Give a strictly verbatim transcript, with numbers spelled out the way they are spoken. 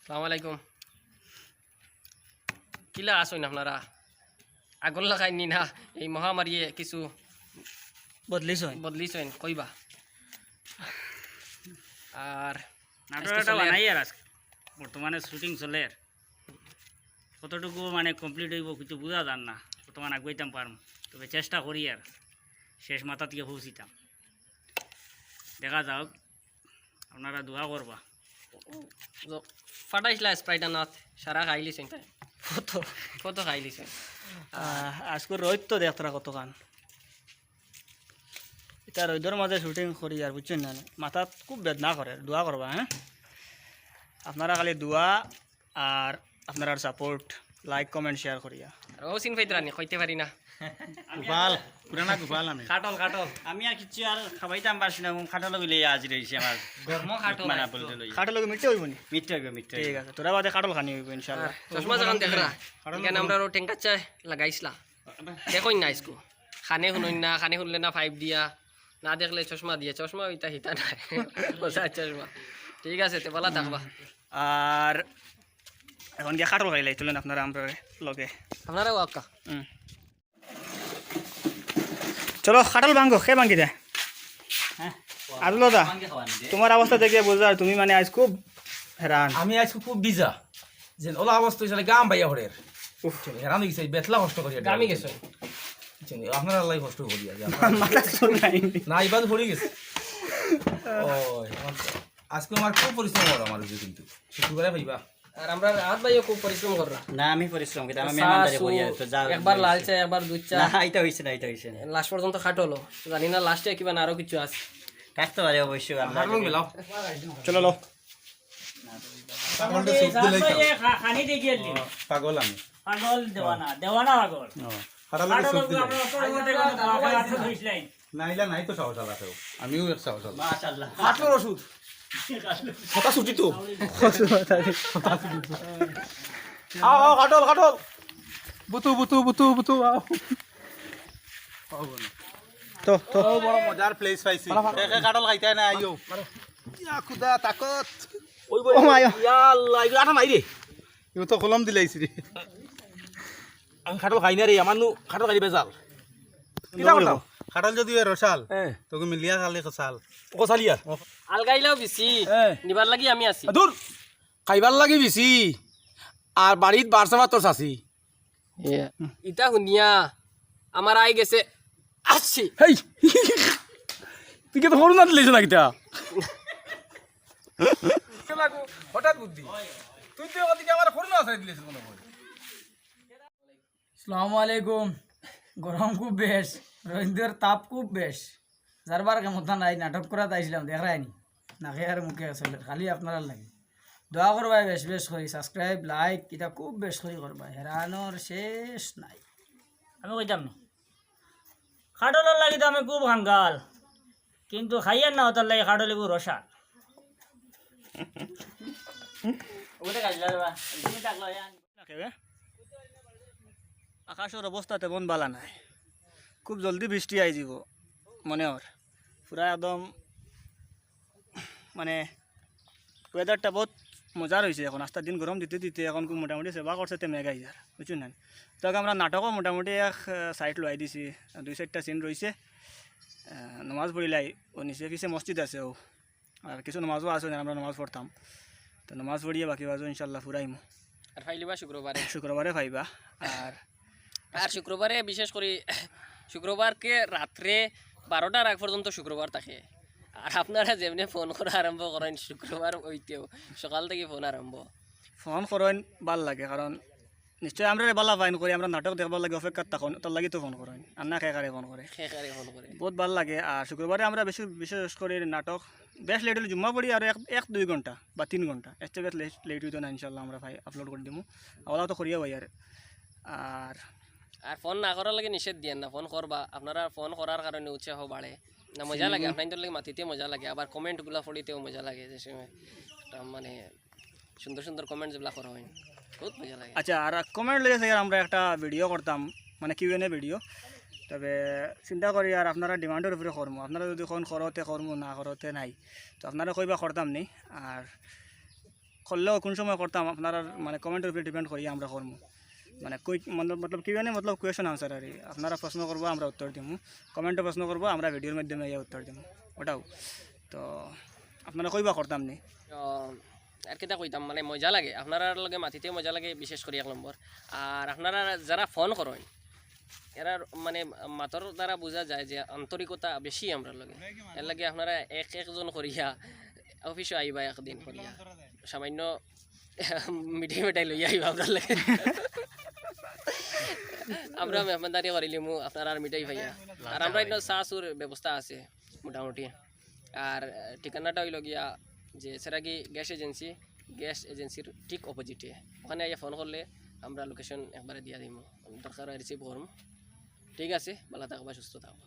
আসসালামু আলাইকুম। কিলা আছইন আপনারা? আগর লাখান নি না, এই মহামারীয়ে কিছু বদলিছইন। বদলিছইন, কইবা। আর নাটক আজকে একটা চলের। বানাইয়ার আজকে। বর্তমানে শুটিং চলের। কতটুকু মানে কমপ্লিট অইবো কিছু বুঝা যার না। বর্তমান আগুয়াইতাম পারমু। তবে চেষ্টা করিয়ার শেষ মাথাত গিয়া পৌঁছিতাম। দেখা যাউক, আপনারা দোয়া করবা। তো ফাটাইছলা স্প্রাইট আনাত, সারা খাইলিছইন তাই। কত, কত খাইলিছইন। আহ, আজকে রইদ তো দেখতরা কতখান। ইতা রইদর মাঝে শুটিং করিয়ার, বুঝছইন না নি? মাথাত খুব বেদনা করের, দোয়া করবা, হ্যাঁ? আপনারা খালি দোয়া আর আপনারার সাপোর্ট, লাইক, কমেন্ট, শেয়ার করিয়া। আর ও সিন ফাইতরা নি, কইতে পারি না। গোপাল, পুরানা গোপাল আমি। কাটল, কাটল। আমি আর কিচ্ছু আর খাবাইতাম পারছি না, কাটল অইলে আজ রইছে আমার। গরম কাটল মানে আইছে। বলতে লই। কাটল লগে মিঠা অইবো নি? মিঠা অইবো, মিঠা ঠিক অইবো। আছে, তোরা বাদে কাটল খানি অইবো ইনশাআল্লাহ। আর চশমা যখন দেখরা, কাটল এখানে লগে আমরা আরো ট্যাঙ্কার চা লাগাইছলা। দেখইন না ইসকু। খানে হুনইন না, খানে হুনলে না ফাইভ দিয়া, না দেখলে চশমা দিয়া, চশমা ইতা হিতা নাই। ওসা চশমা। ঠিক আছে, তে বালা থাকবা। আর এখন গিয়া কাটল খাইলাই, তুলেন আপনারা আমরার লগে। আপনারাও আক্কা। হুম। চলো, কাটল ভাঙ্গো, কে ভাঙ্গি দেয়? হ্যাঁ। আব্দুল্লাহ দা, ভাঙ্গি খাওয়ানি দে। তোমার অবস্থা দেখে বুঝা যায় তুমি মানে আজ খুব হেরান। আমি আজ খুব বিজা। যে ওলা অবস্থা হইছে, গাম বাইয়া হরের। উফ। হেরান হইছে, বেতলা কষ্ট করি। গামি গেছে। আপনারা আল্লাহ কষ্ট করি আজ। মাথা চুল নাই। না, ইবাদ পড়ি গেছে। ও, এখন তো আজকে আমার খুব পরিশ্রম করো আমার ওই যে কিন্তু। শুক্রবারে পাইবা। আর আমরা রাত ভাইও খুব পরিশ্রম কররা। না, আমি পরিশ্রম করি, আমি চা মেহমানদারি করি আর চু, তো যা একবার লাল চা, একবার দুধ চা। না, এটা হইছে না, এটা হইছে না। লাস্ট পর্যন্ত কাটলো। জানি না লাস্টে কিবা না আরো কিছু আছে। থাকতে পারে অবশ্যই, আমরা হারমোন যদি মিলাও। চলো, লো। পাগলটা এই চোখ দিলেই জাত তো। ভাইয়ে খা-, খানি দিয়ে গেলি। ও, পাগল আমি। পাগল দেওয়ানা, দেওয়ানা পাগল। ও, হারালে কাটলো চোখ দিলে। আমরা অত মতে কোনো দোয়া করার তো হইছিলাই। নাইলা নাই তো সাহস আলা কেউ। আমিও এক সাহস আলা। মাশাআল্লাহ। কাটলো ওষুধ। কথা ছুটি তো। আও, আও, কাটল, কাটল। বুতু, বুতু, বুতু, বুতু, আও। তো, তো। ও, বড় মজার প্লেস পাইছি। কে কে কাটল খাইতে না, আইও। ইয়া খুদা, তাকত। ওই বই, ও মা, ইয়া। ইয়া আল্লাহ, এগুলো আটা নাই রে। এগুলো তো কলম দিলাইছি রে। আমি কাটল খাই না রে, আমার নু কাটল খাই বেজাল। কিতা করতাম? কাটল যদি হয় রসাল, হ্যাঁ। তোকে মিলিয়া খালি কসাল। ও কসালিয়ার। আলগাইলাও বেশি, হ্যাঁ। নিবার লাগি আমি আছি। দূর, খাইবার লাগি বেশি। আর বাড়িত বারসা ভাত তোর চাচি। ইয়া। ইতা হুনিয়া আমার আই গেছে আসছি। হেই, তুই কি তো করোনা দিলিস না কিতা? হঠাৎ বুদ্ধি। তুই তো ওদিকে আমার করোনা আছে দিলিস মনে হয়। আসসালামু আলাইকুম। গরম খুব বেশ, রইদর তাপ খুব বেশ। যারবার ক্ষমতা নাই, নাটক করাত আইছিলাম, দেখরায়নি। নাকে আর মুখে চলে, খালি আপনারার লাগি। দোয়া করবায় বেশ বেশ করি, সাবস্ক্রাইব, লাইক, ইতা খুব বেশ করি করবায়। হেরানোর শেষ নাই। আমি কইতাম নি। কাটলর লাগি তো আমি খুব কাঙ্গাল। কিন্তু খাইয়ার না ওটার লাগি কাটল এগু রসাল। ওটা গাছ লাগবা। তুমি ডাকলো ইয়া। না কেউ, এ? আকাশর অবস্থা তেমন বালা নাই, খুব জলদি বৃষ্টি আই যিবো মনে অর। পুরা একদম মানে ওয়েদারটা বহুত মজার অইছে এখন। আস্তা দিন গরম দিতে দিতে এখন খুব মোটামুটি সেবা করছে তে মেঘ আইযার, বুঝছইন না? তো আমরা নাটকও মোটামুটি এক, আহ, সাইড লওয়াই দিছি, দুই চাইরটা সিন রইছে। আহ, নমাজ পড়িলাই ও নিচে পিছে মসজিদ আছে ও, আর কিছু নমাজও আছে, আমরা নমাজ পড়তাম। তো নমাজ পড়িয়া বাকি বাজু ইনশাল্লাহ ফুরাইমু। আর পাইলিবা শুক্রবারে। শুক্রবারে পাইবা। আর আর শুক্রবারে বিশেষ করি শুক্রবারকে রাত্রে বারোটার আগ পর্যন্ত শুক্রবার থাকে। আর আপনারা যেমনে ফোন করা আরম্ভ করেন শুক্রবার অইতেউ সকাল থাকি ফোন আরম্ভ। ফোন করেন, ভালা লাগে, কারণ নিশ্চয় আমরারে ভালা পাইন করি, আমরা নাটক দেখবার লাগি অপেক্ষাত থাকইন, তার লাগি তো ফোন করেন, আর না কে কারে ফোন করে। কে কারে ফোন করে। বহুত ভালা লাগে। আর শুক্রবারে আমরা বেশি, বিশেষ করি নাটক বেশ লেট অইলে জুম্মা পড়ি আর এক, এক দুই ঘন্টা বা তিন ঘন্টা, এর চেয়ে বেশ লেট, লেট অইতো না, ইনশাল্লাহ আমরা পাই, আপলোড করি দিমু। ওলা তো করিয়া ভাই আর, আর আর ফোন না করার লাগি নিষেধ দিয়েন না, ফোন করবা, আপনারা ফোন করার কারণে উৎসাহ বাড়ে। না মজা লাগে, আপনাইনতর লাগি মাতিতে মজা লাগে, আবার কমেন্টগুলা পড়িতেও মজা লাগে, যে সময় একটা মানে সুন্দর সুন্দর কমেন্ট যেগুলা করা হয়, বহুত মজা লাগে। আচ্ছা, আর কমেন্ট লইয়া থাকি আমরা একটা ভিডিও করতাম, মানে কিউ এন এ ভিডিও। তবে চিন্তা করি আর আপনারা ডিমান্ডর উপরে করমু, আপনারা যদি কইন করো তে করমু, না করো তে নাই। তো আপনারা কইবা করতাম নি। আর করলেও কোন সময় করতাম, আপনারা মানে কমেন্টর উপরে ডিপেন্ড করিয়া আমরা করমু। মানে কই, মতলব, মতলব কিউ এন এ, মতলব কোয়েশন আনসার আর কি। আপনারা প্রশ্ন করবা, আমরা উত্তর দিমু। কমেন্টে প্রশ্ন করবা, আমরা ভিডিওর মাধ্যমে ইয়া উত্তর দিমু। ওটাও তো আপনারা কইবা করতাম নি। তো আর কিতা কইতাম, মানে মজা লাগে, আপনারার লগে মাতিতে মজা লাগে, বিশেষ করি এক নম্বর। আর আপনারা যারা ফোন করইন, এরার মানে মাতর দ্বারা বুঝা যায় যে আন্তরিকতা বেশি আমরার লগে। এর লাগি আপনারা এক একজন করিয়া অফিসো আইবা একদিন করিয়া, সামান্য মিঠাই মিঠাই লইয়া আইবা আমরার লগে। আমরা মেহমানদারি করিলিমু আপনারার মিঠাই পাইয়া। আর আমরা ইনো চা চুর ব্যবস্থা আছে মোটামুটি। আর আহ, ঠিকানাটা অইলো গিয়া যে সেরাগি গ্যাস এজেন্সি, গ্যাস এজেন্সির ঠিক অপোজিটে। ওখানে আইয়া ফোন করলে আমরা লোকেশন একবারে দিয়া দিমু, দরকার হয় রিসিভ করমু। ঠিক আছে, ভালা থাকবা, সুস্থ থাকবা।